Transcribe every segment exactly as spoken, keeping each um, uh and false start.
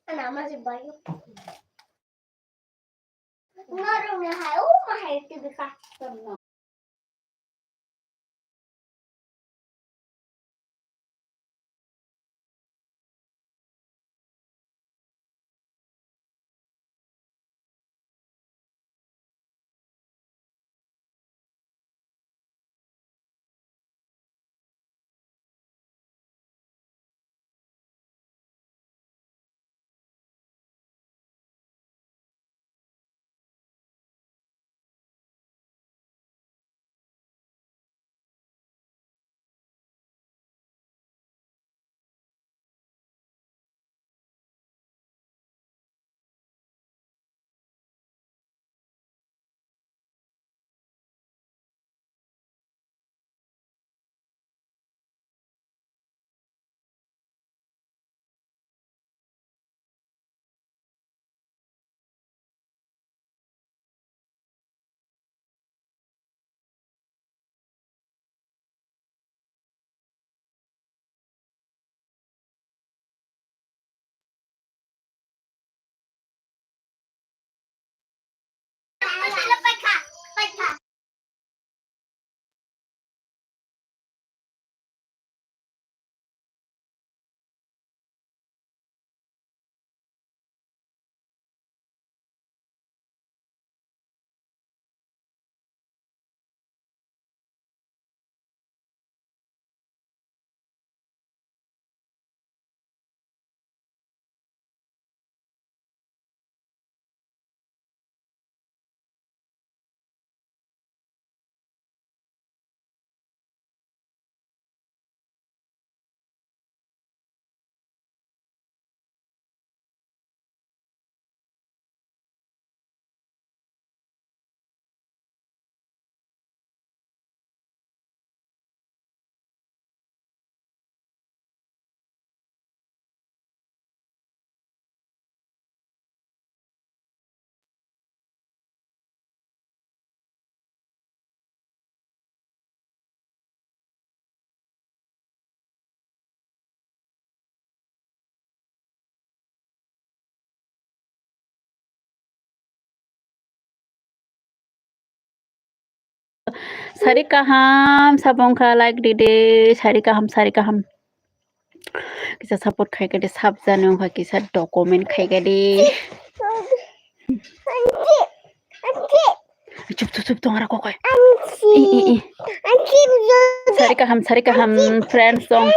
Ana, ama si bayo. Ngarung na hai, o ma hai, T V ka. Sari kaham, sabongkha like didi, sari kaham, sari kaham. Kisa support khai kadi, sab jani wngkha kisa document khai kadi. Chup, chup, chup, tong ara kokoi. I, i, i. Sari kaham, sari kaham, friends dong.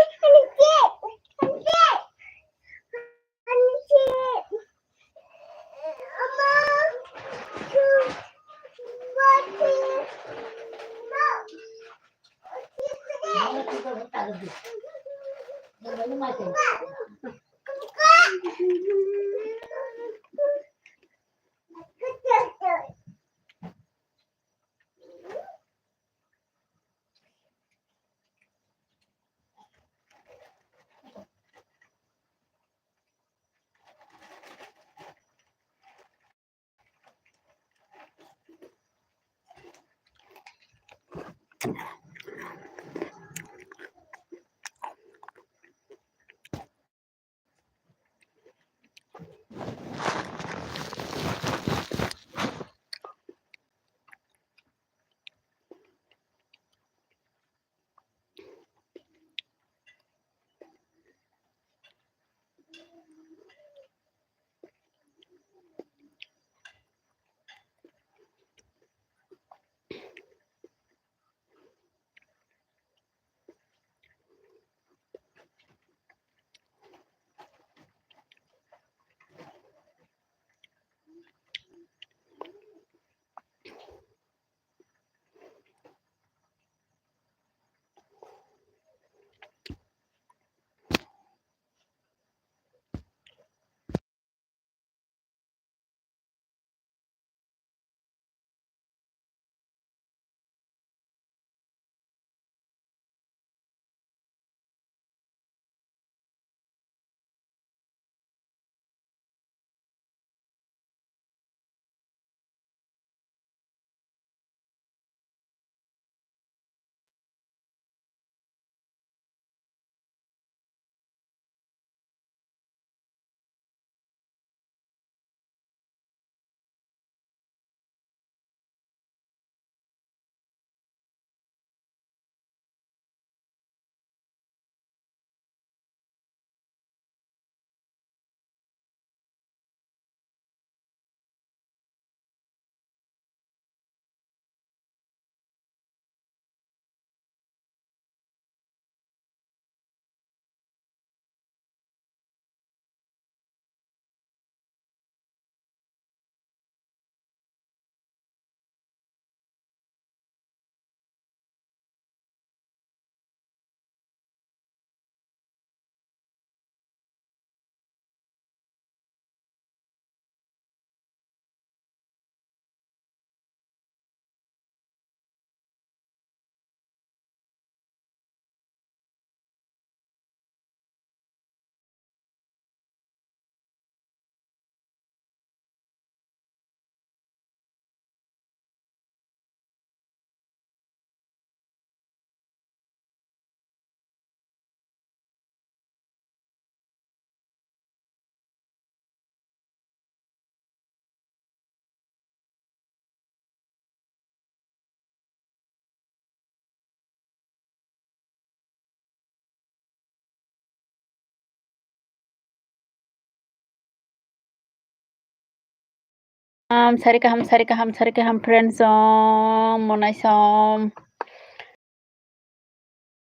Am, sari kaham, sari kaham, sari kaham, friends som, monai som.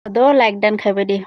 Do like dan khaibai di.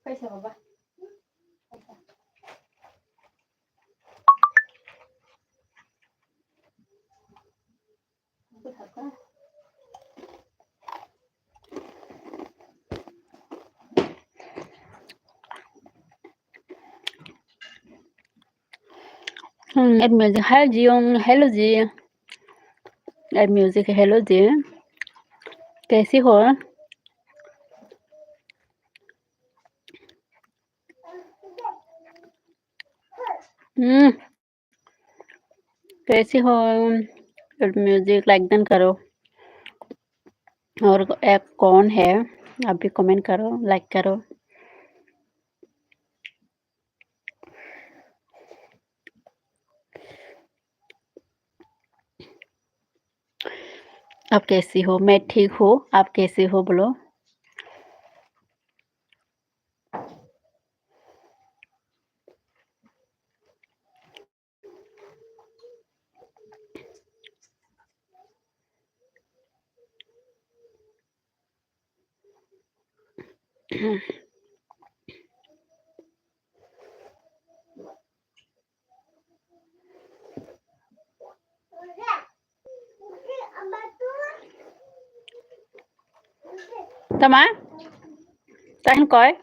Paisa baba. Hmm, add music. Hi Jiyong, hello Ji. Add music, hello Ji. कैसी हो? Hmm. कैसी हो? Music like done करो। और ऐप कौन है, आप भी कमेंट करो, लाइक करो। आप कैसी हो? मैं ठीक हूँ, आप कैसे हो बोलो। Tama? Tahin koi?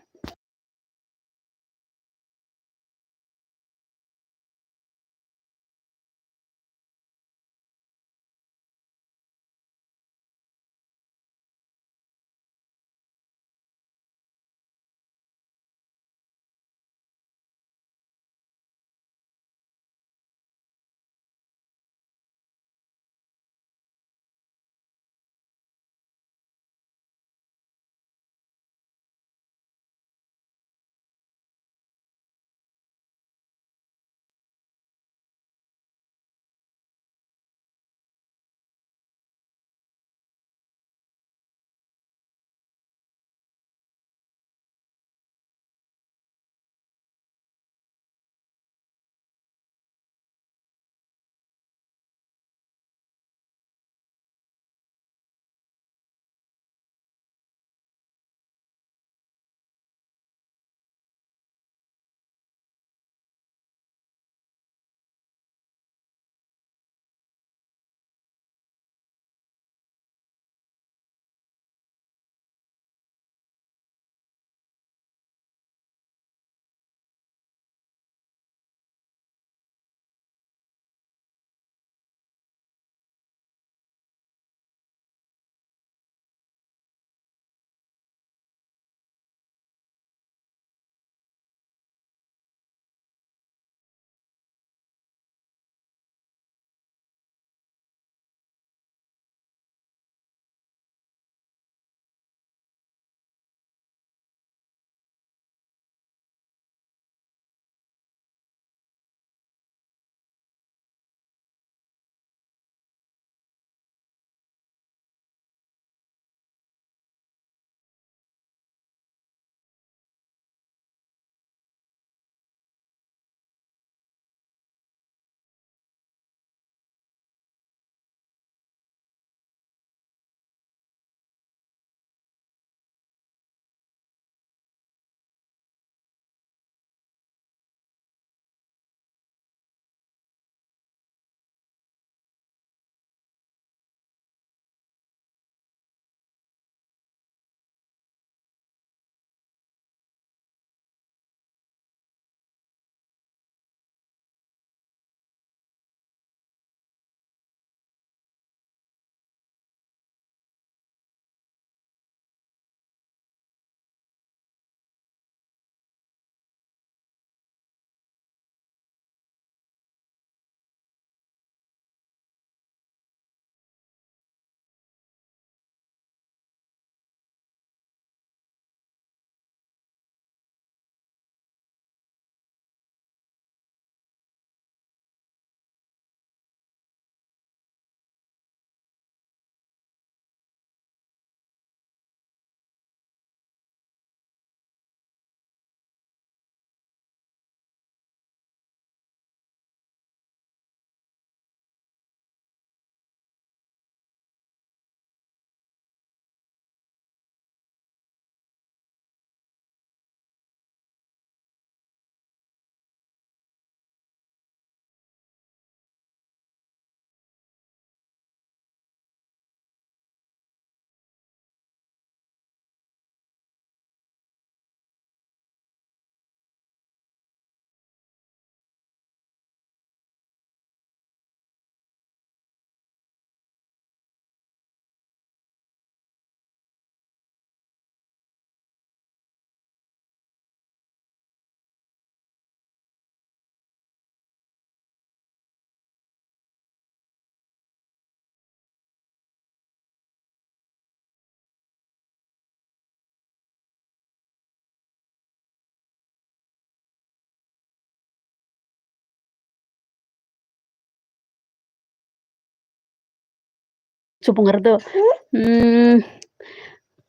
Chubung rwdo. Hmm.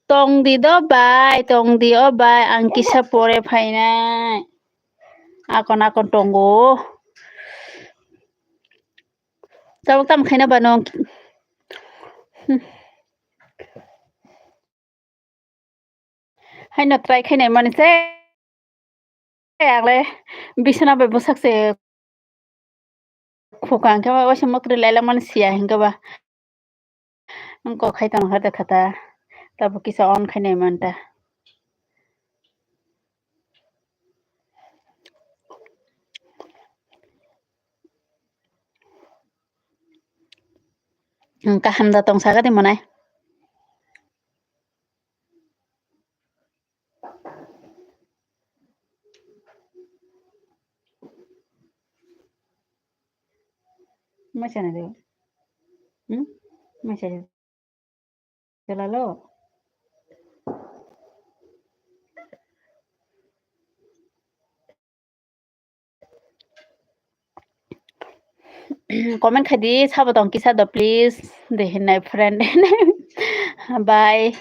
Tong di do bai, tong di o bai, ang kisa pore phainai. Akon akon tongo. Tabuk tam khaina ba nong. Haino try khainai mani se. Ang le bisna bai bwsak se. Khukang khe waisa mwkhri lailak mani siya hinkhe ba. Wngkok khai tongkha de khata. Tabuk kisa on khainai manta. Ang kaham da tong saka di monai. Masa na de? Hmm? Masa de? Chalalo. Comment khai di, sabo tong kisa do, please. De hinai friend. Bye.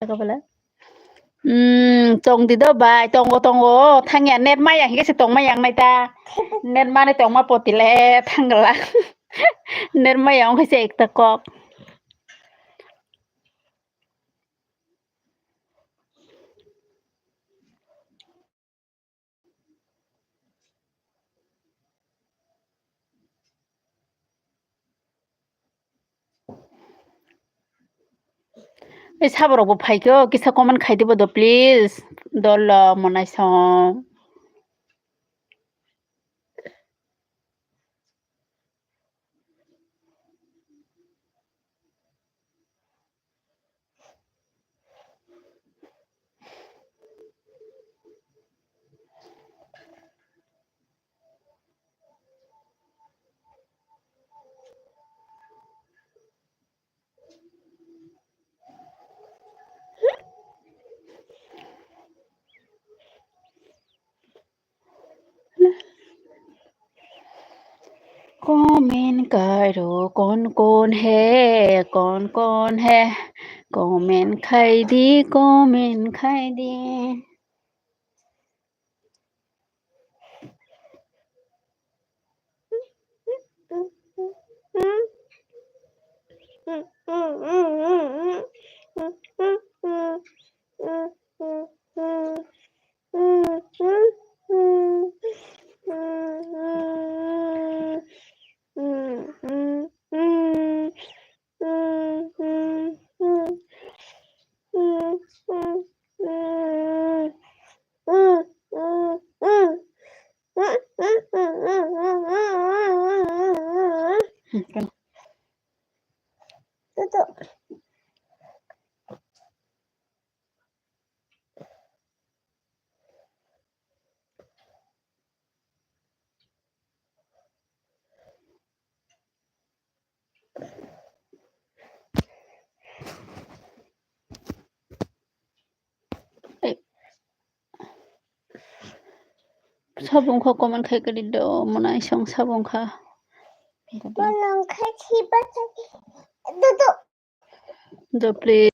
Kabala. Hmm, tong di do bai, tongo, tongo, thangya, net maya hingke se tong maya nai ta. Net mane tong ma potile, thangla. Net maya ongkhe se ekta kok. Ei saborok bo phaikhe o, kisa comment khai dibo do please. Dol, monai song. Comment kairo kon kon he, kon kon he, comment khai di, comment khai di. Sabung kha comment khai kari do, monai song sabung kha. Monang khai thiba thaki. Do, do. Do, please.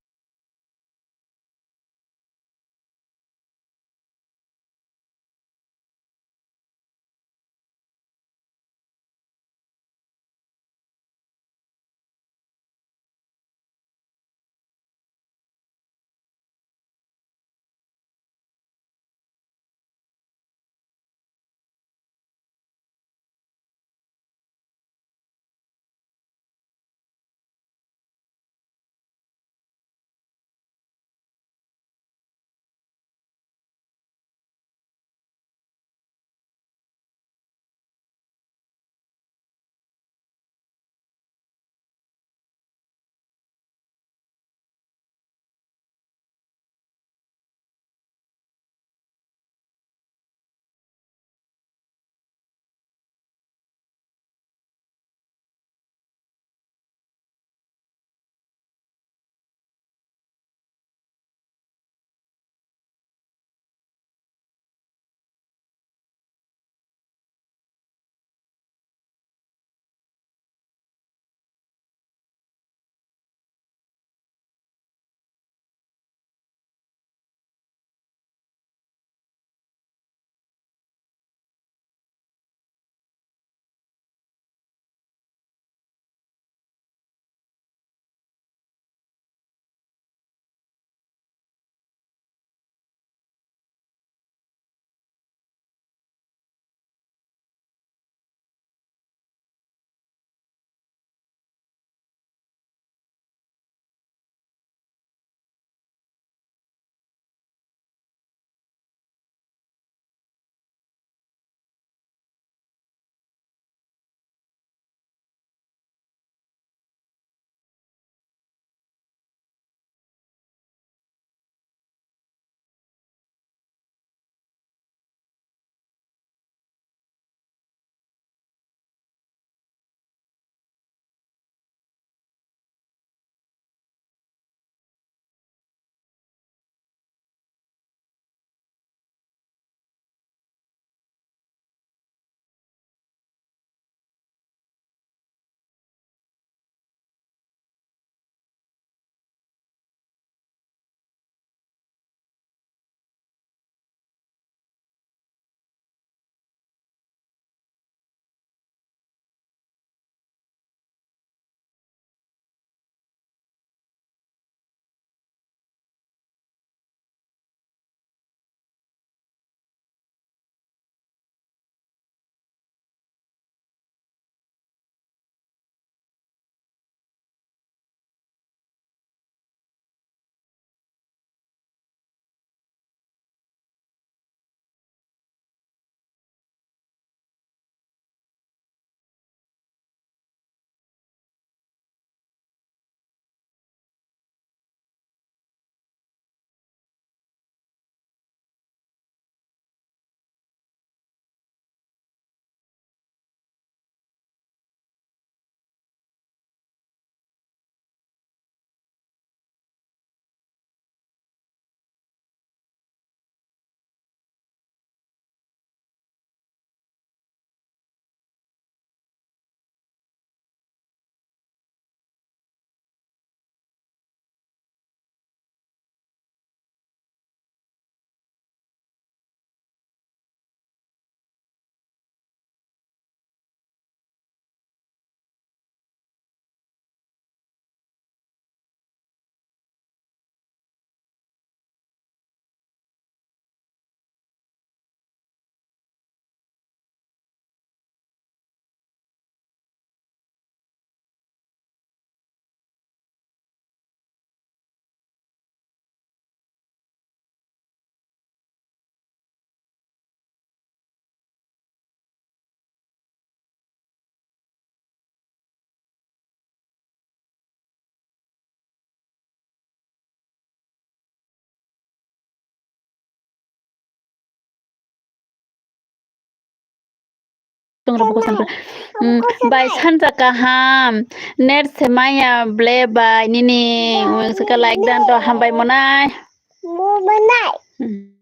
Tong rok buko san. Buko sanai. Hmm, bai sanjak kaham. Net se maya ble bai nini. Wng saka like dan to hambai monai. Mo monai. Hmm.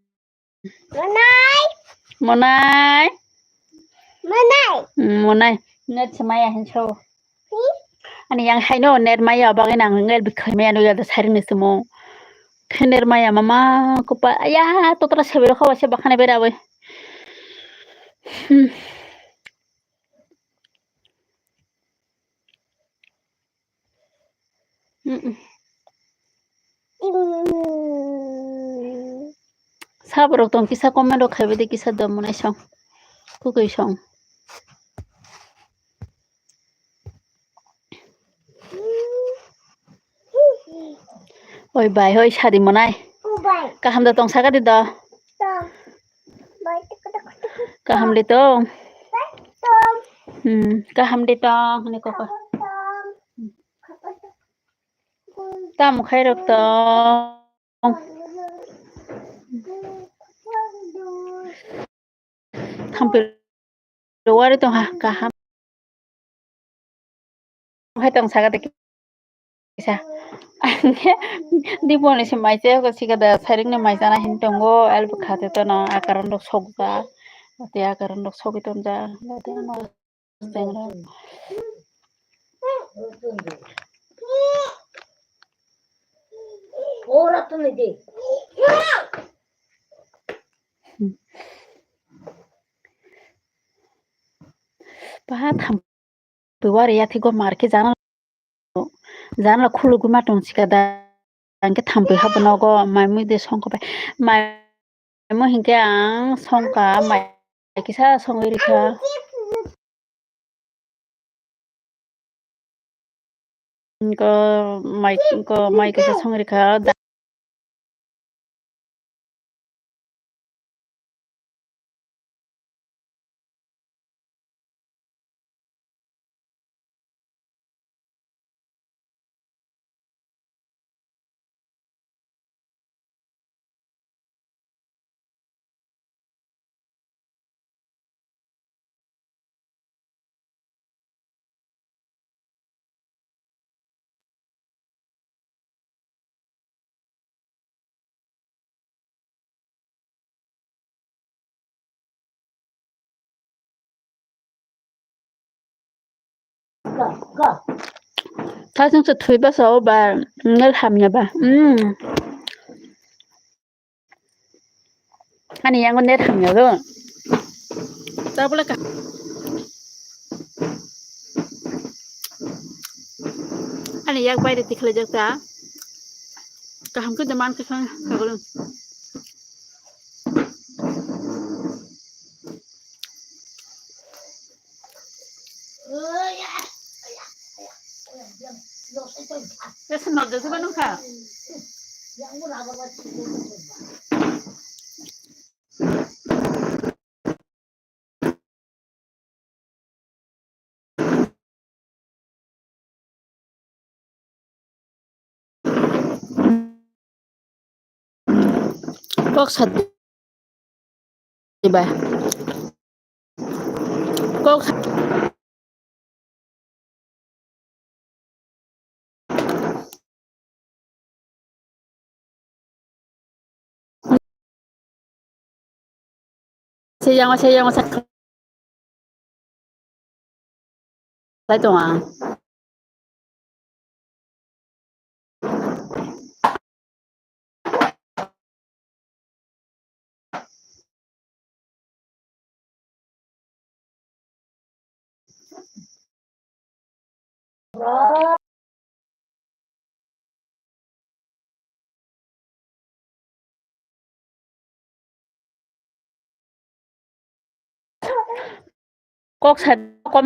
Monai. Monai. Monai. Hmm, monai. Net se maya hinso. Hmm? Ani yang haino net maya bagwi nang net bikhai maya no yada saring ni sumo. Khe net maya mama kupa ya totra sebero khawa se bakhane berawe. Hmm. Mm-mm. Saborok tong kisa comment rok khaibai de kisa dom monai song. Kukui song. Oi bai, hoi sadi monai. Bai. Kaham da tong saka di do. Tong. Bai, tuk, tuk, tuk, tuk. Kaham di tong. Bai, tong. Hmm, kaham di tong, ni koko. Tong. Tamo khai rok tong. Thampui rwari tongha kaham. Hai tong saka de kisa. Diponi se mai che ko sika da saring ni mai chana hin tongo, elbo khate tono akaron rok sokja. Ate akaron rok sogwi tonja. Ate ano Ora to ni de. Paha tham. Tuwar ya thigo mar ke jana. Jana khulugwi ma tong sika da. Angke thampui habo nogo mai mui de songkha bai. Mai mui hinkhe ang songkha mai kisa songwi rikha. Ko mai ko mai kisa songwi rikha. Thajwng se thwi basa o ba, nel hamya ba. Mm. Ani yango net hamya go. Tabole ka. Ani yak baire tikhlai jak ta. Kaham khe demand khe khang kagolo. Ese no de ba nung kha. Kok sa diba? Kok sa- Seyango, seyango, se- Lai tonga. Kok sa, comment